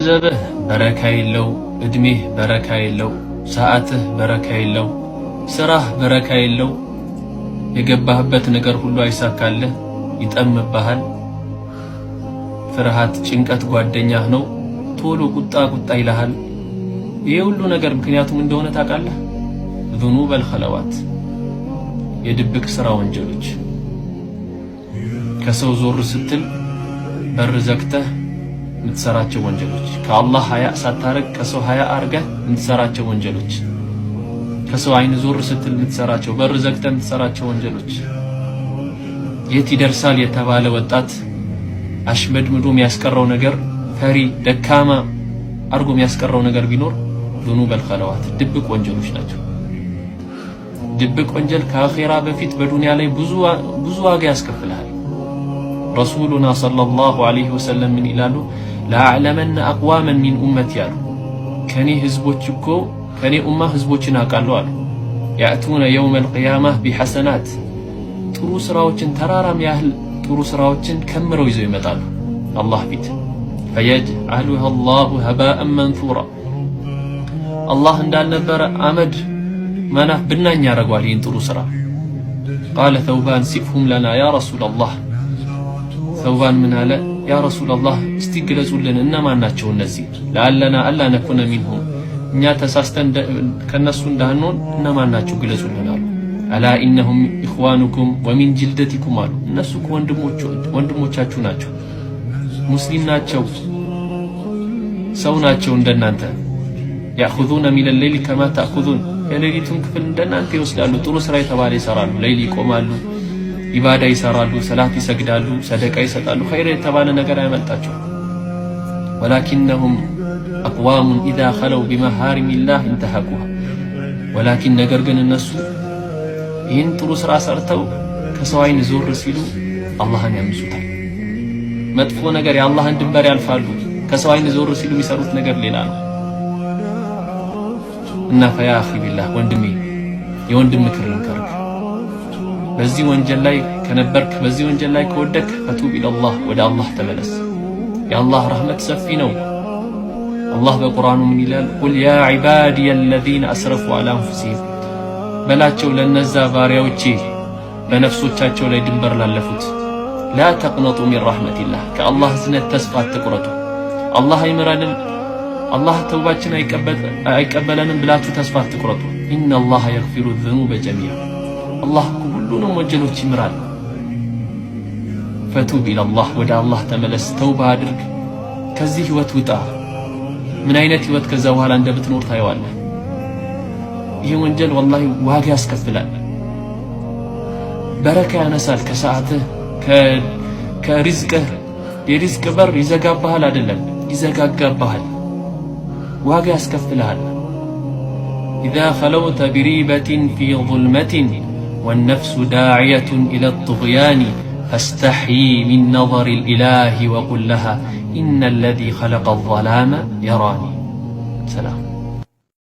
ገንዘብህ በረካ የለው፣ እድሜህ በረካ የለው፣ ሰዓትህ በረካ የለው፣ ስራህ በረካ የለው። የገባህበት ነገር ሁሉ አይሳካልህ፣ ይጠምብሃል። ፍርሃት፣ ጭንቀት ጓደኛህ ነው። ቶሎ ቁጣ ቁጣ ይልሃል። ይሄ ሁሉ ነገር ምክንያቱም እንደሆነ ታውቃለህ? ذنوب الخلوات፣ የድብቅ ስራ ወንጀሎች። ከሰው ዞር ስትል በር ዘግተህ የምትሰራቸው ወንጀሎች፣ ከአላህ ሀያ ሳታረግ ከሰው ሀያ አርገህ የምትሰራቸው ወንጀሎች፣ ከሰው አይን ዞር ስትል የምትሰራቸው፣ በር ዘግተህ የምትሰራቸው ወንጀሎች። የት ይደርሳል የተባለ ወጣት አሽመድምዶ የሚያስቀረው ነገር፣ ፈሪ ደካማ አርጎ የሚያስቀረው ነገር ቢኖር ذنوب الخلوات፣ ድብቅ ወንጀሎች ናቸው። ድብቅ ወንጀል ከአኼራ በፊት በዱንያ ላይ ብዙ ብዙ ዋጋ ያስከፍልሃል። ረሱሉና صلى الله عليه وسلم ምን ይላሉ? لأعلمن أقواما من أمتي አሉ። ከኔ ህዝቦች እኮ፣ ከኔ ኡማ ህዝቦችን አውቃለሁ አሉ። يأتون يوم القيامة بحسنات፣ ጥሩ ስራዎችን፣ ተራራም ያህል ጥሩ ስራዎችን ከምረው ይዘው ይመጣሉ አላህ ፊት። فيجعلها الله هباء منثورا፣ አላህ እንዳልነበረ አመድ መናፍ ብናኝ ያደርገዋል ይህን ጥሩ ስራ። قال ثوبان: صفهم لنا يا رسول الله። ተውባን ምን አለ? يا رسول الله፣ እስቲ ግለጹልን፣ እነማን ናቸው እነዚህ? لعلنا ألا نكون منهم፣ እኛ ተሳስተን ከነሱ እንዳንሆን እነማን ናቸው ግለጹልን አሉ። ألا إنهم إخوانكم ومن جلدتكم አሉ። እነሱ ወንድሞቻችሁ ናቸው፣ ሙስሊም ናቸው፣ ሰው ናቸው እንደናንተ። يأخذون من الليل كما تأخذون፣ የሌሊቱን ክፍል እንደናንተ ይወስዳሉ። ጥሩ ስራ የተባለ ይሰራሉ። ሌሊት ይቆማሉ፣ ኢባዳ ይሰራሉ፣ ሰላት ይሰግዳሉ፣ ሰደቃ ይሰጣሉ። ኸይር የተባለ ነገር አያመልጣቸው። ولكنهم أقوام إذا خلوا بمحارم الله انتهكوها። ولكن ነገር ግን እነሱ ይህን ጥሩ ስራ ሰርተው ከሰው አይን ዞር ሲሉ አላህን ያምጹታል። መጥፎ ነገር፣ የአላህን ድንበር ያልፋሉ። ከሰው አይን ዞር ሲሉ የሚሰሩት ነገር ሌላ ነው። እና فيا أخي بالله፣ ወንድሜ፣ የወንድም ምክር ልምከርክ። በዚህ ወንጀል ላይ ከነበርክ፣ በዚህ ወንጀል ላይ ከወደክ فتوب إلى الله፣ ወደ አላህ ተመለስ። የአላህ ረህመት ሰፊ ነው። አላህ በቁርአኑ ምን ይላል? قل يا عبادي الذين أسرفوا على أنفسهم፣ በላቸው ለነዛ ባሪያዎቼ በነፍሶቻቸው ላይ ድንበር ላለፉት፣ لا تقنطوا من رحمة الله፣ ከአላህ እዝነት ተስፋ አትቁረጡ። አላህ አይምረንም፣ አላህ ተውባችን አይቀበለንም ብላችሁ ተስፋ አትቁረጡ። إن الله يغفر الذنوب جميعا፣ አላህ ሁሉንም ወንጀሎች ይምራል። فتوب إلى الله፣ ወደ አላህ ተመለስ፣ ተውባ አድርግ፣ ከዚህ ህይወት ውጣ። ምን አይነት ህይወት ከዛ በኋላ እንደምትኖር ታየዋለህ። ይህ ወንጀል ወላሂ ዋጋ ያስከፍላል፣ በረካ ያነሳል ከሰዓትህ፣ ከሪዝቅህ። የሪዝቅ በር ይዘጋባሃል፣ አይደለም ይዘጋጋባሃል፣ ዋጋ ያስከፍልሃል። إذا خلوت بريبة في ظلمة والنفس داعية إلى الطغيان فاستحي من نظر الإله وقل لها إن الذي خلق الظلام يراني። ሰላም።